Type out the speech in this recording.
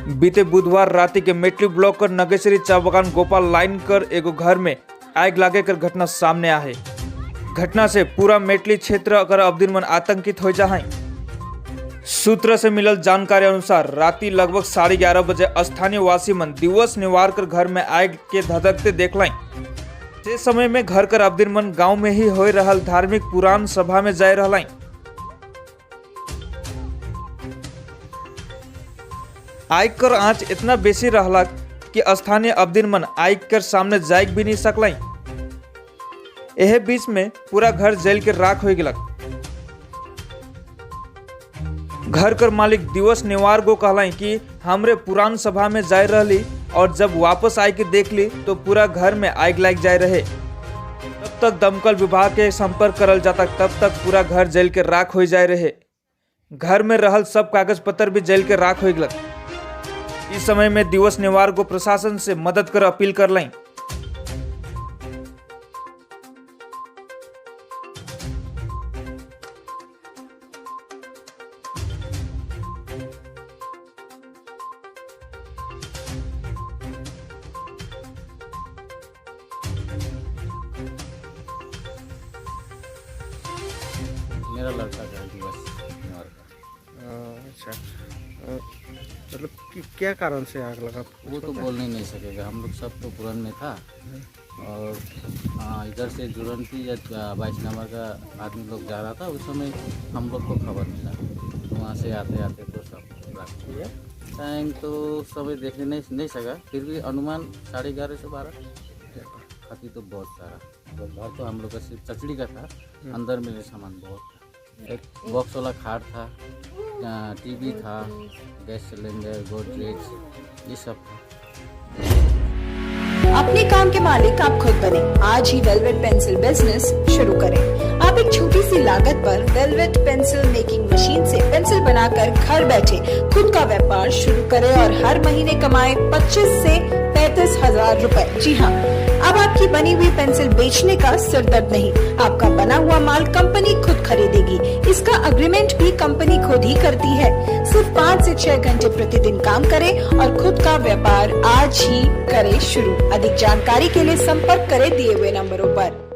बीते बुधवार राति के मेटली ब्लॉक कर नगेश्वरी चा बागान गोपाल लाइन कर एगो घर में आग लागे कर घटना सामने आहे। घटना से पूरा मेटली क्षेत्र अगर अबदिन मन आतंकित हो जाए। सूत्र से मिलल जानकारी अनुसार राति लगभग 11:30 बजे स्थानीय वासी मन दिवस निवार कर घर में आग के धधकते देख लाई। से समय में घर कर अबदिन मन गांव में ही हो रहल धार्मिक पुराण सभा में जाय रहलाई। आग कर आँच इतना बेसी रहला कि स्थानीय अबदिन मन आग कर सामने जाय भी नहीं सकलाई। एहे बीच में पूरा घर जल के राख हो गलक। घर कर मालिक दिवस निवार गो कहलाई कि हमरे पुरान सभा में जाय रहली और जब वापस आए के देख ली तो पूरा घर में आग लाग जाए रहे। तब तक दमकल विभाग के संपर्क करल जाता तब तक पूरा घर जल के राख हो जाए रहे। घर में रहल सब कागज पत्र भी जल के राख हो गलक। इस समय में दिवस निवार को प्रशासन से मदद कर अपील कर लाई। मेरा लड़का का दिवस निवार का। अच्छा, मतलब कि क्या कारण से आग लगा? वो तो बोल नहीं सकेगा। हम लोग सब तो पुरन में था और इधर से जुड़न की या 22 नंबर का आदमी लोग जा रहा था, उस समय हम लोग को खबर मिला। तो वहाँ से आते आते तो सब रात हो गया। टाइम तो समय देखने नहीं सका, फिर भी अनुमान 11:30 से 12। खाती तो बहुत सारा घर तो हम लोग का सिर्फ चचड़ी का था, अंदर मेरे सामान बहुत था। एक बॉक्स वाला खाट था, टीवी था, गैस सिलेंडर, गोदरेज, ये सब था। अपने काम के मालिक आप खुद बने। आज ही वेलवेट पेंसिल बिजनेस शुरू करें। आप एक छोटी सी लागत पर वेलवेट पेंसिल मेकिंग मशीन से पेंसिल बनाकर घर बैठे खुद का व्यापार शुरू करें और हर महीने कमाएं 25 से 35 हजार रुपए। जी हाँ, अब आपकी बनी हुई पेंसिल बेचने का सिर दर्द नहीं। आपका बना हुआ माल कंपनी खुद खरीदेगी। इसका अग्रीमेंट भी कंपनी खुद ही करती है। सिर्फ 5 से 6 घंटे प्रतिदिन काम करें और खुद का व्यापार आज ही करें शुरू। अधिक जानकारी के लिए संपर्क करें दिए हुए नंबरों पर।